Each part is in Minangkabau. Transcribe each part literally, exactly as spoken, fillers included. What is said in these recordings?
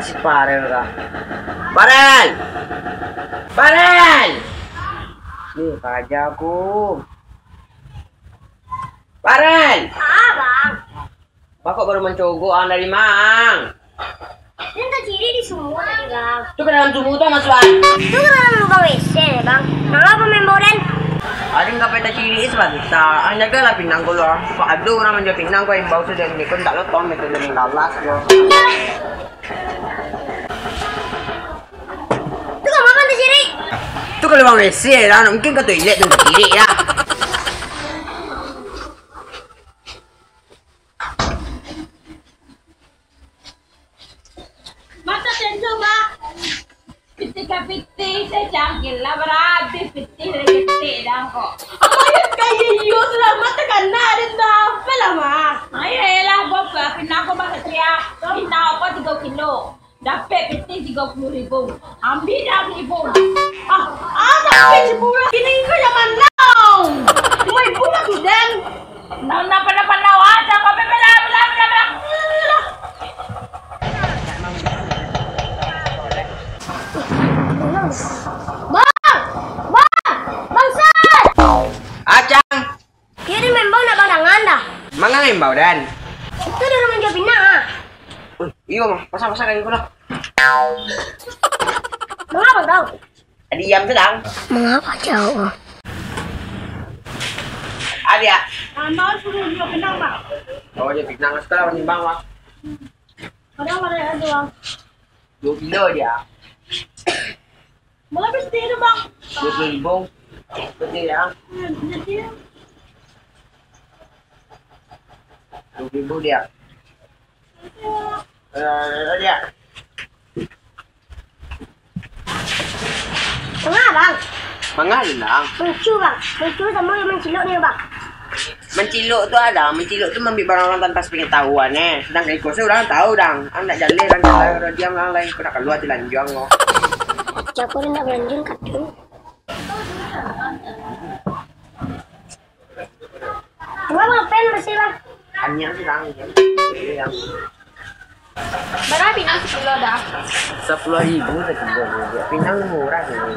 Si Farel kah? Farel! Farel! Ni, paja aku. Farel! Ah, Bang. Bang, kok baru mancogok, ang, dari ma, ang? Den tacirik di sumua tadi, Bang. Tu ka dalam sumua tu masuak, ang? Tu ka dalam lubang W C, Bang. Nang apo maimbau den? Aden ka pai tacirik sabanta. Ang jagalah pinang ko lo, ang. Kok ado urang manjua pinang ko, imbau sudah ni, ko ndak lo tong, betul den lalas ko. Tu ka ma den tacirik? Tu ka lubang W C lah, mungkin ka toilet den tacirik lah. Mata tenjo, Bang. Pitih ka pitih, teh cangkil lah barabih, pitih lai ketek dah kok. Ayo, kayo iyo, selamat takana, den dah. Apalah, Bang? Ayo, elah, Bang, pinang ko, Bang Satria. Pinang ko tigo kilo. Dapek pitih tigo puluah ribu. Ambiak dah saribu. Ah, ah, dapek saribu lah. Kini ko zaman now. Limo ribu lah sudah. Nah, nah, pandau-pandau aja. Kau bela, bela, bela, bela. Bang! Bang! Bangsat! Acang! Iyo, den maimbau nak barangan dah. Manga imbau, Dan? Itu di rumah jual pinang, ah. Wih, iyo, mah. Pasang, pasang kain ko dah. Manga kau? Diam tu, Dang. Manga kau? Adiak. Mama suruh jual pinang, Bang. Oh, dia pinang sekarang menimbang, Bang. Padahal ada, ada, Bang. Dua kilo dia. Manga pitih tu, Bang? Dua puluah ribu. Pitih, ya. Hmm, jadi. Dua puluah ribu dia. Eh, dia. Manga, Bang? Manga, Bang? Mancu, Bang. Mancu samo jo mancilok ni, Bang. Mancilok tu ado, mancilok tu maambiak barang urang tanpa sapangatahuan, eh. Sadangkan iko se urang tahu, Dang. Ang ndak jaleh, Dang, jaleh, urang diam, Dang, lain ko nak kalua tilanjuang ko. Siapo nan ndak balanjuang katun? Dua, Bang, pen besi, Bang. Aniang sih, Dang. Iya, Dang. Bara pinang sakilo, Da? Sapuluah ribu sakilo, Diak. Pinang murah, Diak.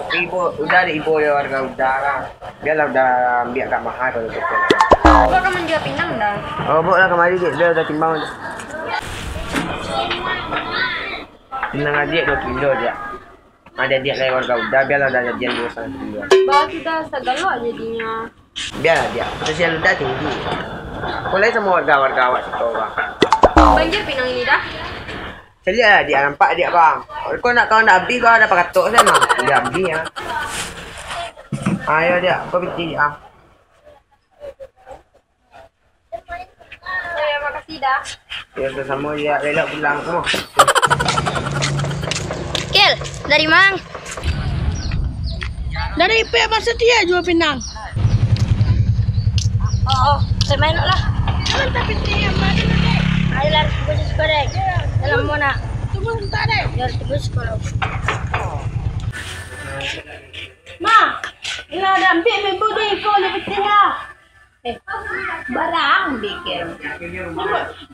Ibo, Uda, Ibo, yo, warga Uda lah. Bialah Uda ambiak agak mahal kalau gitu. Ibo ka manjua pinang, Da? Oh, bawa lah kamari, Diak. Biar Uda timbang. Pinang adiak dua kilo, Diak. Adiak-adiak lai warga Uda, bialah Uda jadian duo sangaik kilo. Bah, sudah sagalo jadinyo. Bialah, Diak. Kasian Uda tinggi. Ko lai samo warga-warga awak siko, Bang. Banjir pinang ini, Da? Caliak lah, Diak. Nampak, Diak, Bang. Ko nak, kau nak abih, kau ado paratok se, Bang. Uda abih, ah. Ayo, Diak. Kau pitih, Diak, ah. Yo, makasih, Da. Yo, samo-samo, Diak. Elok pulang. Oh. Kil, dari ma? Dari pihak Bang Setia jual pinang. Oh, oh, saya main lah. Jangan tapi dia mana, Dek? Ayolah, tunggu di sekolah, Dek. Dalam mana? Tunggu sebentar, Dek. Ya, tunggu sekolah. Ma, ila dah ambil ibu dia, iko dia pitih lah. Eh, barang bikin.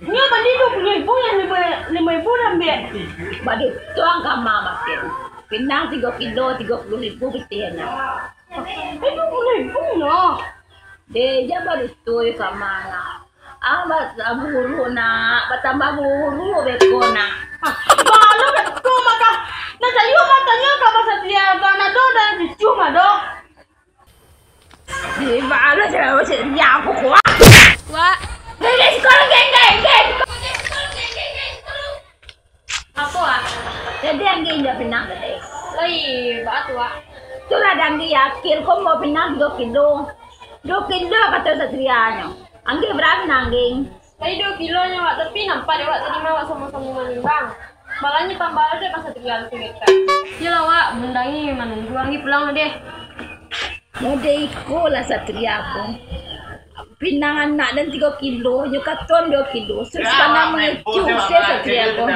Nyo bali dua puluah ribu, yang limo, limo ribu lah ambiak. Badu tuang kama makin. Pinang tigo kilo, tigo puluah ribu pitih nyo. Eh, dua puluah ribu nyo. Deh, jan badu tu kama nak. Ah, ba-, buruk nak, batambah buruk beko nak. Ah, balo beko maka. Nak caliak matanyo ka Bang Satria, Bang Nado dan cucu mah doh. Di balo cara masih nyapu kuat. Wak. Geng, geng, sekolah, geng, geng, geng. Apo, Wak? Jadi, Anggi indak pinang tadi. Lai, baa tu, Wak? Itulah, Anggi yakin ko mau pinang duo kilo. Duo kilo, kato Satria nyo. Anggi bara pinang, Anggi? Tadi duo kilo nyo, Wak, tapi nampak dek Wak tadi mah Wak samo-samo manimbang. Malah nyo pambalo dek Bang Satria tu dekat. Iyolah, Wak, Bunda Anggi manunggu, Anggi pulang deh. Model iko lah Satria ko. Pinang anak den tigo kilo, nyo katon duo kilo. Sus pandai mangecuh se Satria ko.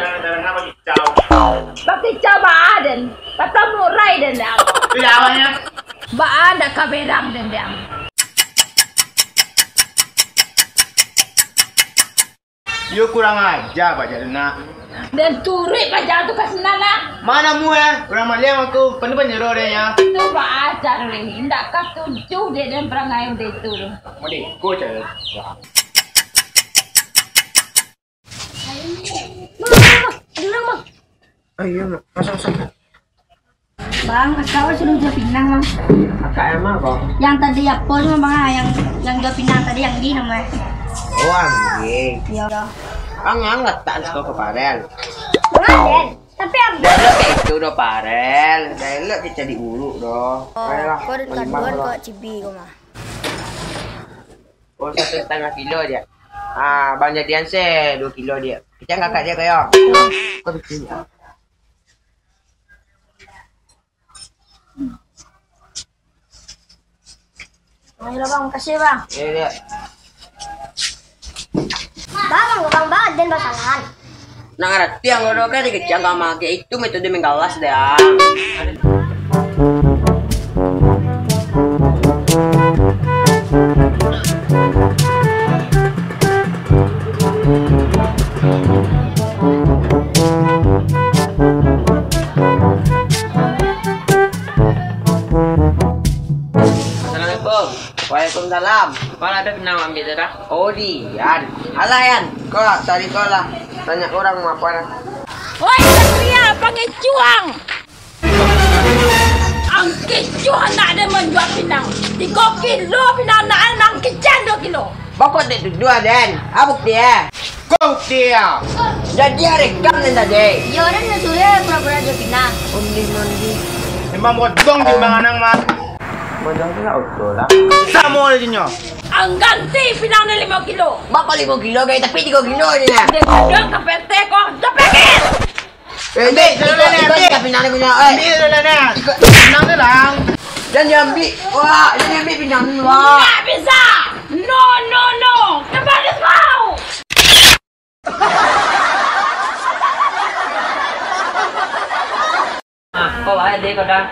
Pakai cabaden, patah murai den dah. Baa ndak ka berang den dah. Yo kurang aja paja tu nak. Den turuik paja tu ka sinan nak. Mana mu eh? Urang maliang aku, penuh panyeroh deh ya. Tu paja tu deh, indak katuju deh den parangai deh tu tu. Mode ko cara. Bang, bang, bang, ada urang, Bang. Ayo, Mak. Masuk, masuk. Bang, akak suruah jual pinang, Bang. Akak yang ma, Bang? Yang tadi apo tu, Bang, ah, yang, yang jual pinang tadi, Anggi namonyo. Oh, Anggi. Iyo. Ang, ang latak siko ko Parel. Bang, Den. Tapi abang. Dah elok kek itu doh, Parel. Dah elok kek cari uruk doh. Oh, ayolah, kau ada kaduan kau, cibi kau mah. Oh, satu setengah kilo dia. Ah, bang jadian se dua kilo dia. Kecek kakak dia kayo. Kau bikin ya. Ayolah, Bang, makasih, Bang. Iya, iya. Bang, Bang, Bang, Bang, den basalahan. Nak ngarati ang doh, kan dikecek ang mah, kayak itu metode menggalas deh, ang. Assalamualaikum. Waalaikumsalam. Kau ada pinang ambil tu dah? Oh, Dian. Alah, Yan. Kau cari kau lah. Banyak orang mau apa dah? Oi, Satria, pangecuang! Ang kecuah anak den manjua pinang. Tigo kilo pinang anak den, ang kecek dua kilo. Pokok dek tuduah, Den. Ah, bukti, eh? Ko bukti, ya? Jadi, arekam nan tadi. Iyo, den nan suruah pura-pura jual pinang. Undi, undi. Memang bodong timbangan ang, Mas. Bodong tu lah oto lah. Samo lah jinyo. Ang ganti pinang ni limo kilo. Bapa limo kilo, gai, tapi tigo kilo je lah. Den sudah ka P T ko. Dah pergi! Eh, Ambil dulu lah, iko, iko, Nek. Iko pinang ni punyo, eh. Ambil dulu lah, Nek. Iko. Pinang tu, Lang. Jan diambil. Wah, jan diambil pinang ni, wah. Tak bisa. No, no, no. Kembali kau. Ah, kau ada deh kau dah.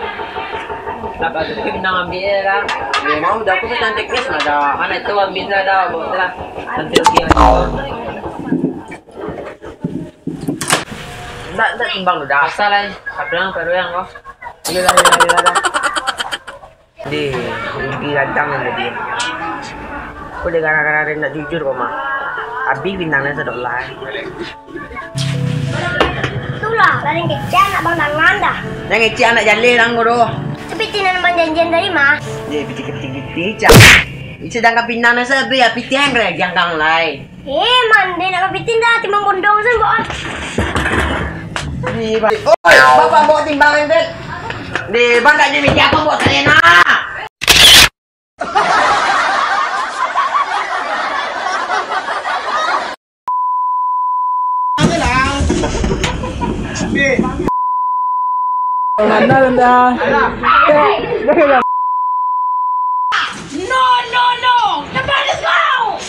Dapat tu pinang ambil je lah. Ya, mau dah aku tu cantik ni sudah. Mana tu ambil dah, dah, bawa tu lah. Nanti lagi ambil. Ndak, ndak timbang tu dah. Asal ai, kadang, kadang kau. Iyolah, iyolah, iyolah dah. Deh, rugi ladang nan jadi. Kau deh gara-gara den ndak jujur kau mah. Abih pinang nan sadok lai. Itulah, lah den kecek anak bang tangan dah. Nan kecek anak jaleh lah kau doh. Tapi tinan bang janjian tadi mah. Deh, pitih-pitih-pitih, cak. Sedangkan pinang nan sabih, ya, pitih yang kena jangkang lai. Eh, mandeh nak bapitin dah, timbang bondong sen, Bok. Di, ba-, oi, bapak bawa timbangan, Tet. Di, bang, tak jadi apa, Bok, saya nak. Mana dah? No, no, no. Terbalik kau.